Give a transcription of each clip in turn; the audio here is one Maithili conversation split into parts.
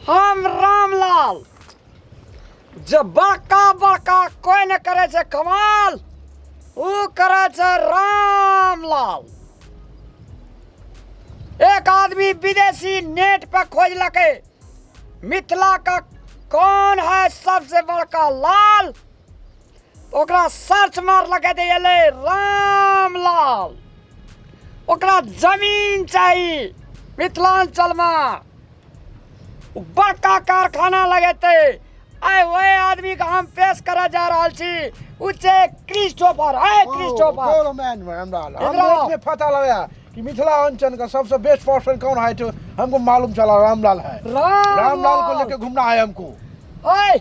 हम रामलाल जे बड़का बड़का कोइ नहि करै छै कमाल, ओ करै छै रामलाल। एक आदमी विदेशी नेट पर खोजलकै मिथिला का कौन है सबसे बड़का लाल, ओकरा सर्च मारलकै तऽ एलै रामलाल। ओकरा जमीन चाही मिथिलाञ्चलमे, बड़का कारखाना लगेतै। आइ ओहि आदमीके हम पेश करऽ जा रहल छी, उ छै क्रिस्टोफर। आइ क्रिस्टोफर बोलो मैन रामलाल, हम इधर आओ। नेट में पता लगाया कि मिथिला अंचल का सबसे बेस्ट पर्सन कौन है, तो हमको मालूम चला रामलाल है। रामलाल को लेके घूमना है हमको। ओए,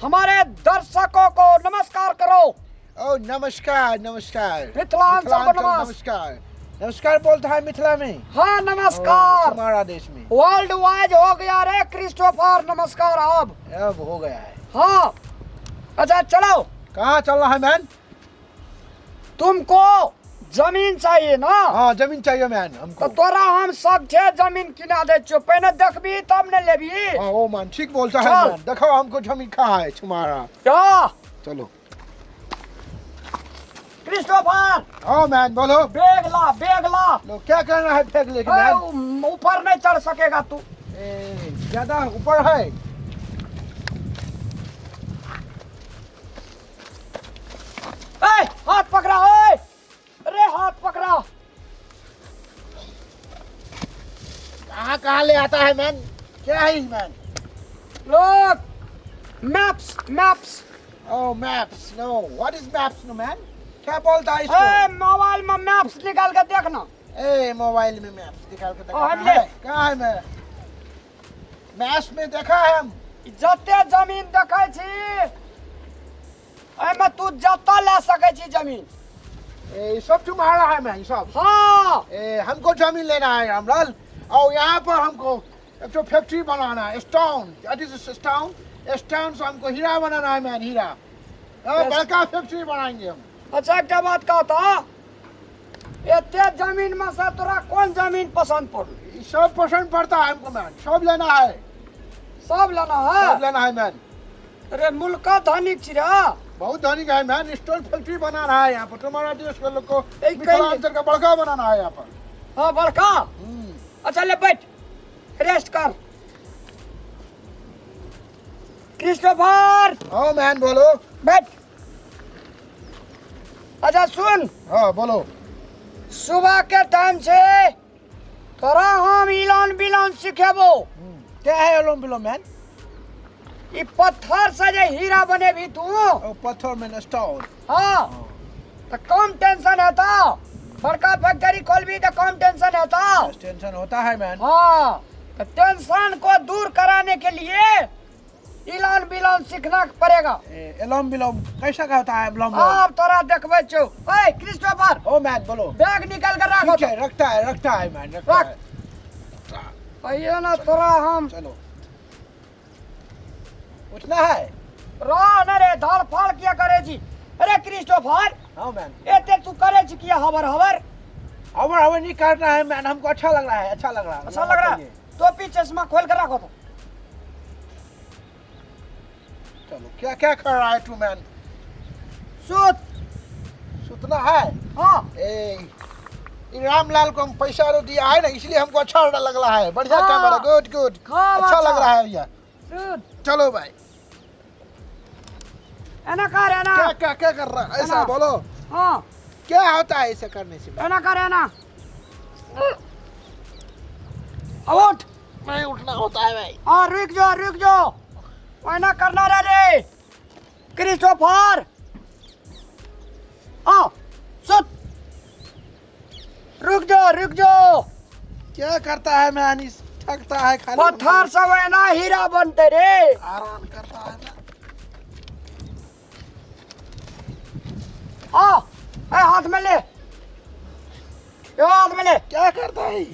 हमारे दर्शकों को नमस्कार करो। ओ नमस्कार, नमस्कार। मिथिलांचल को नमस्कार। नमस्कार, नमस्कार बोलता है मिथिला में। हाँ नमस्कार। ओ, तुम्हारा देश में वर्ल्ड वाइज हो गया रे क्रिस्टोफर, नमस्कार अब। अब हो गया है। हाँ अच्छा चलो। कहाँ चल रहा है मैन? तुमको जमीन चाहिए ना? हाँ जमीन चाहिए मैन हमको। तो तोरा हम सब छे जमीन किना दे छियो, पहले देखबी तब ने लेबी। हाँ ओ मैन ठीक बोलता है मैन, देखो हमको जमीन कहाँ है तुम्हारा। क्या? चलो। क्रिस्टोफर। हाँ मैन बोलो। बैग ला, बैग ला। लो, क्या करना है बैग लेके मैन? ऊपर नहीं चढ़ सकेगा तू। ए, ज्यादा ऊपर है। ए, हाथ पकड़ा, ओए। अरे हाथ पकड़ा। कहाँ कहाँ ले आता है मैन? क्या है man? Look, maps, maps. Oh maps, no, what is maps no man? क्या बोलता है इसको? ए मोबाइल में मैप्स निकाल के देखना। ए मोबाइल में मैप्स निकाल के देखा। हमने कहाँ है मैं मैप्स में देखा है हम। जते जमीन देखै छी एहिमे तू जतऽ लए सकै छी जमीन। ए सब तुम्हारा है मैन सब? हाँ। ए हमको जमीन लेना है रामलाल, और यहाँ पर हमको एक तो फैक्ट्री बनाना है, stone, that is stone, stone से हमको हीरा बनाना है मैन, हीरा। हाँ, बड़का फैक्ट्री बनाएंगे हम। अच्छा एक बात कहता, एते जमीन में से तोरा कौन जमीन पसंद पड़ल? सब पसंद पड़ता है हमको मैन, सब लेना है। सब लेना है? सब लेना है मैन। अरे मुल्क का धनिक छी रे। बहुत धनिक है मैन, स्टोन फैक्ट्री बना रहा है यहाँ पर, तुम्हारा देश के लोग को एक मिथिलांचल का बड़का बनाना है यहाँ पर। हाँ बड़का। अच्छा ले बैठ, रेस्ट कर। क्रिस्टोफर। हाँ मैन बोलो। बैठ। अच्छा सुन। हाँ बोलो। सुबह के टाइम से तोरा हम इलान बिलान सिखेबो। क्या है इलान बिलान मैन? ई पत्थर से जे हीरा बनेबी तू। ओ पत्थर में स्टोन। हाँ तो कम टेंशन हेता, बड़का फैक्ट्री खोलबी तो कम टेंशन हेता। टेंशन होता है मैन। हाँ तो टेंशन को दूर कराने के लिए इलान बिलान सीखना पड़ेगा। इलान बिलान कैसा का होता है इलान बिलान? अब तोरा देखबै छौ। ओए क्रिस्टोफर। ओ मैन बोलो। बैग निकाल कर रखो। ठीक है, रखता है, रखता है मैन, रखता रख। है। अइयो ना तोरा हम। चलो उठना है। रह न रे, धड़ फाड़ किया करे छी। अरे क्रिस्टोफर। हाँ मैन। एते तू करे छी किया हवर हवर? हवर हवर नहीं करना है मैन, हमको अच्छा लग रहा है, अच्छा लग रहा है। अच्छा लग रहा है? टोपी चश्मा खोल कर रखो तो। चलो क्या क्या कर रहा है तू मैन? सुत। सुतना है? हाँ। ए रामलाल को हम पैसा रो दिया है ना, इसलिए हमको अच्छा लग रहा है। बढ़िया हाँ। कैमरा, गुड गुड, हाँ, अच्छा लग अच्छा। रहा है भैया। सुत। चलो भाई। एना कर, एना। क्या क्या क्या कर रहा है? ऐसा एना। बोलो। हाँ। क्या होता है ऐसा करने से? एना कर, एना। अब उठ। नहीं उठना होता है भाई। हाँ रुक जाओ, रुक जाओ, एना करना रे रे क्रिस्टोफर। हाँ सुत, रुक जाओ, रुक जाओ। क्या करता है मैन? इस थकता है खाली। पत्थर सब एना हीरा बनते रे। आराम करता है ना। आ, ए, हाथ में ले, ये हाथ में ले। क्या करता है?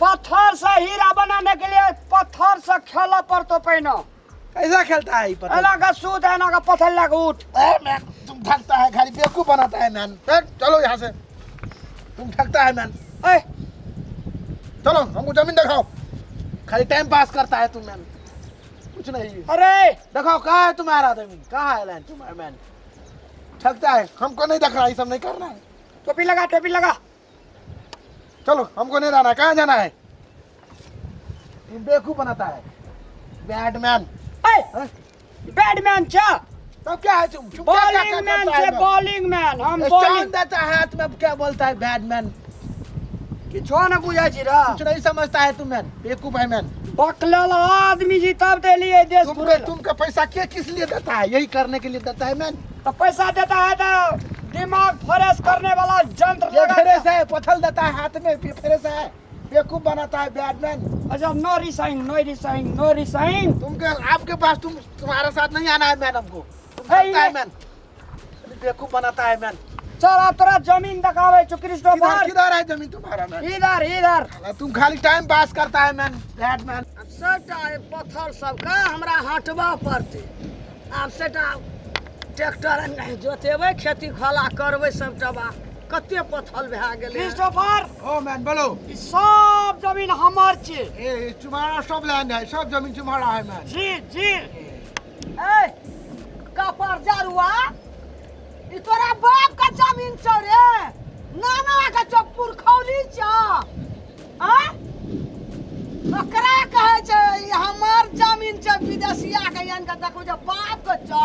पत्थर से हीरा बनाने के लिए पत्थर से खेला पर तो पहनो। कैसा खेलता है ये पत्थर? एना का सूत, एना का पत्थर लगा उठ। ए मैन तुम थकता है, खाली बेवकूफ बनाता है मैन। ए, चलो यहाँ से, तुम थकता है मैन। ए चलो हमको जमीन दिखाओ। खाली टाइम पास करता है तुम मैन, कुछ नहीं। अरे देखो कहाँ है तुम्हारा जमीन, कहाँ है लैंड तुम्हारा मैन? ठगता है हमको, नहीं देख रहा, ये सब नहीं करना है। टोपी लगा, टोपी लगा। चलो हमको नहीं जाना है, कहाँ जाना है? ये बेवकूफ बनाता है बैडमैन। ए बैडमैन छ। तब क्या है तुम? तुम क्या क्या बॉलिंग क्या मैन करता है छे, मैन? बॉलिंग मैन हम। स्टैंड बॉलिंग देता है हाथ में, अब क्या बोलता है बैडमैन? किछो न बुझै छी रा। कुछ नहीं समझता है तुम मैन, बेवकूफ है मैन। बकलल आदमी जी तब दे लिए देश तुमको घुरे। तुमका पैसा के किस लिए देता है? यही करने के लिए देता है मैन। तो पैसा देता है तो दिमाग फ्रेश करने वाला यंत्र ये लगा। फ्रेश है, पथल देता है हाथ में, ये फ्रेश है, बेवकूफ बनाता है बैडमैन। अच्छा, no resign, no resign, no resign. तुमके आपके पास तुम तुम्हारे साथ नहीं आना है मैन हमको। तुम है ठगता है ये। मैन, बेवकूफ बनाता है मैन। चल अब तोरा जमीन देखावे छु किधर क्रिस्टोफर। किधर है जमीन तुम्हारा मैन? इधर इधर। साला तुम खाली टाइम पास करता है मैन, बैडमैन। आब सबटा एहि पत्थर सबके हमरा हटबऽ पड़तै। आब सबटा ट्रैक्टर नहि जोतेबै, खेती खोला करबै सबटा। बा कते पत्थर भए गेलै। क्रिस्टोफर। ओ मैन बोलो। ई सब जमीन हमर छी। ए तुम्हारा सब लैंड है, सब जमीन तुम्हारा है मैन। जी जी। ए कपर जरुआ, ई तोरा बाप के जमीन छौ रे, नाना के छौ, पुरखौली छौ। आँय, ओकरा कहै छै ई हमर जमीन छै। विदेशिया के आनि के देखबै जे बाप के छौ,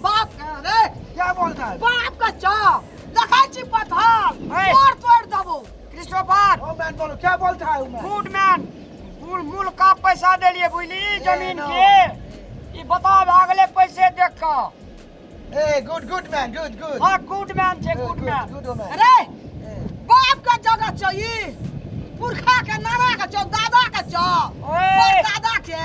बाप के रे। क्या बोलता है? बाप के छौ, देखै छी पत्थर? ए। तोड़ तोड़ देबौ। क्रिस्टोफर। ओ मैन बोलो, क्या बोलता है वो मैन? गुड मैन, मूल मूल का पैसा देलिए बुझली जमीन नो। के। ई बता भागले पैसे देख कऽ। ए good good man, good good. हाँ, गुड मैन छे, गुड मैन। Good man. रे बाप के जगह छौ ई, पुरखा के, नाना के छौ, दादा के छौ। ओए। दादा के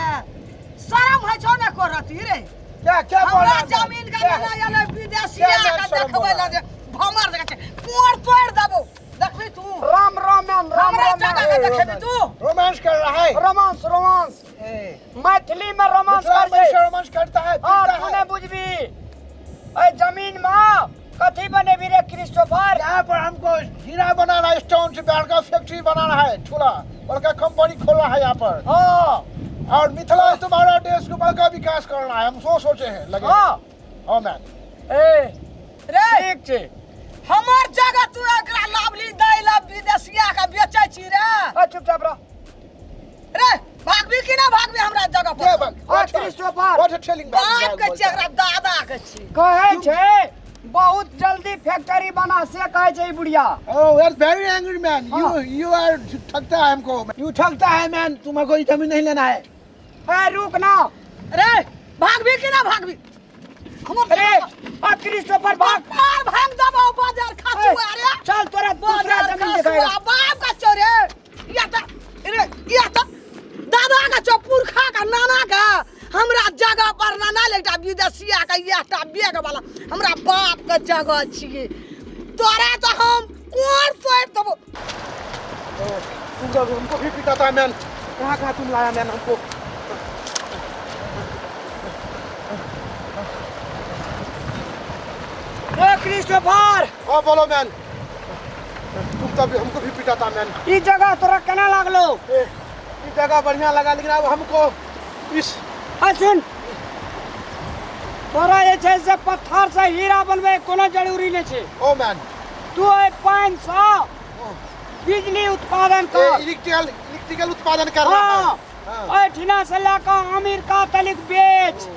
शरम होइ छौ ने करती रे? क्या क्या बोल हमरा रहा है? जमीन के क्या? नाना एलै विदेशिया क्या नाम के शरम देखबै बोल रहा लए जे भमर जगह छै, पोर तोड़ि देबौ, देखबी तू। राम राम मैन, राम हमरा राम जगह मैन। के देखेबी तू? रोमांस कर रहा है। Romance romance. ए, मैथिली में रोमांस मिथिला कर में छै। रोमांस करता है। हाँ। पीता तू है। नहीं बुझबी। ए जमीन में कथी बनेबी रे क्रिस्टोफर? यहाँ पर हमको हीरा बनाना है, स्टोन से बड़का फैक्ट्री बनाना है, ठोला बड़का कंपनी खोलना है यहाँ पर। हाँ। और मिथिला तुम्हारा देश को बड़का विकास करना है, हम सो सोचे हैं लगे। हाँ। हाँ मैन। ए रे ठीक छै। हमर जगह तू एकरा लाभली दै ला विदेशिया के बेचै छी रे? ए चुपचाप रह। रे भागबी कि ना भागबी हमरा जगह क्या पर? बात? हाँ, क्रिस्टोफर। What telling? बाप के छै, एकरा दादा के छी। कहै छै बहुत जल्दी फैक्ट्री बना, से कहै छै ई बुढ़िया। Oh, you are very angry man. You हाँ। you are ठगता है हमको। You ठगता है मैन, तुम्हारे को जमीन नहीं लेना है। ए रुक ना। रे भागबी कि ना भागबी हमर अरे जगह पर? आ क्रिस्टोफर भाग। पार भांग देबौ बाजार खासुआ रे। चल तोरा दूसरा बाजार जमीन खसुआ दिखाएगा। बाप का छौ रे, या त रे या त दादा का छौ, पुरखा का, नाना का। हमरा जगह पर नाना एकटा विदेशिया के एकटा बेग वाला हमरा बाप के जगह छियै। तोरा तो हम कोन तोड़ि देबौ। तुम जब हमको भी पिटाता है मैन। कहाँ कहाँ तुम लाया मैन हमको? ए क्रिस्टोफर। हाँ बोलो मैन। तुम तब हमको भी पिटाता मैन। ई जगह तोरा केना लागलो? ए, ये जगह बढ़िया लगा, लेकिन अब हमको इस आ सुन, तोरा जे छै से पत्थर से हीरा बनबै कोनो जरूरी नहि छै। Oh man. तू एहि पानि सँ बिजली उत्पादन कर। इलेक्ट्रिकल इलेक्ट्रिकल उत्पादन कर रहा है। हाँ। हाँ। एहिठिना से लए कऽ अमेरिका तलिक बेच,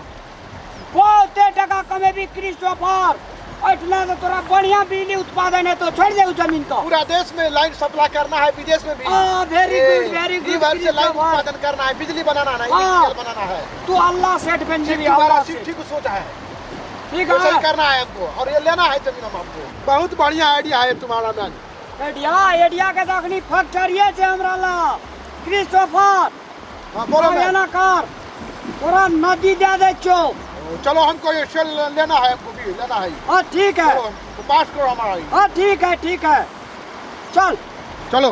बहुते टका कमेबी क्रिस्टोफर। एहिठिना से तोरा बढ़िया बिजली उत्पादन हेतौ, छोड़ि दे उ जमीन के। पूरा देश में लाइन सप्लाई करना है, विदेश में भी। हाँ, वेरी गुड, वेरी गुड। रिवर से लाइन उत्पादन करना है, बिजली बनाना है, हाँ। इलेक्ट्रिकल बनाना है। तू अल्लाह सेठ बन ठीक जेबी, तुम्हारा अल्लाह ठीक सेठ। ठीक सोच है। ठीक वैसे ही है। करना है हमको और ये लेना है जमीन हम हमको। बहुत बढ़िया आइडिया है तुम्हारा man. Idea idea के तऽ अखनी फैक्ट्रिये छै हमरा लग क्रिस्टोफर। हाँ बोलो मैन। एना कर, तोरा नदी दे दै छियौ। चलो हमको ये शेल लेना है, हमको भी लेना है। हाँ ठीक है। चलो हमको पास करो हमारा ये। हाँ ठीक है, ठीक है, चल। चलो।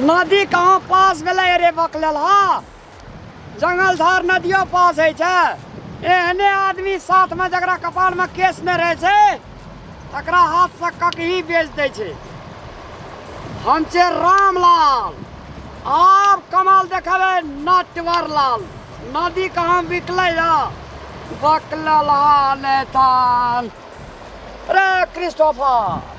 नदी कहाँ पास भेलै रे बकलेल? हा जंगल धार नदियो पास होइ छै। एहने आदमी साथमे जकरा कपारमे केस नहि रहै छै तकरा हाथसँ ककही बेच दै छै। हम छियै रामलाल, आब कमाल देखेबै नटवर लाल। नदी कहाँ बिकलै या बकलल नेतान रे क्रिस्टोफर।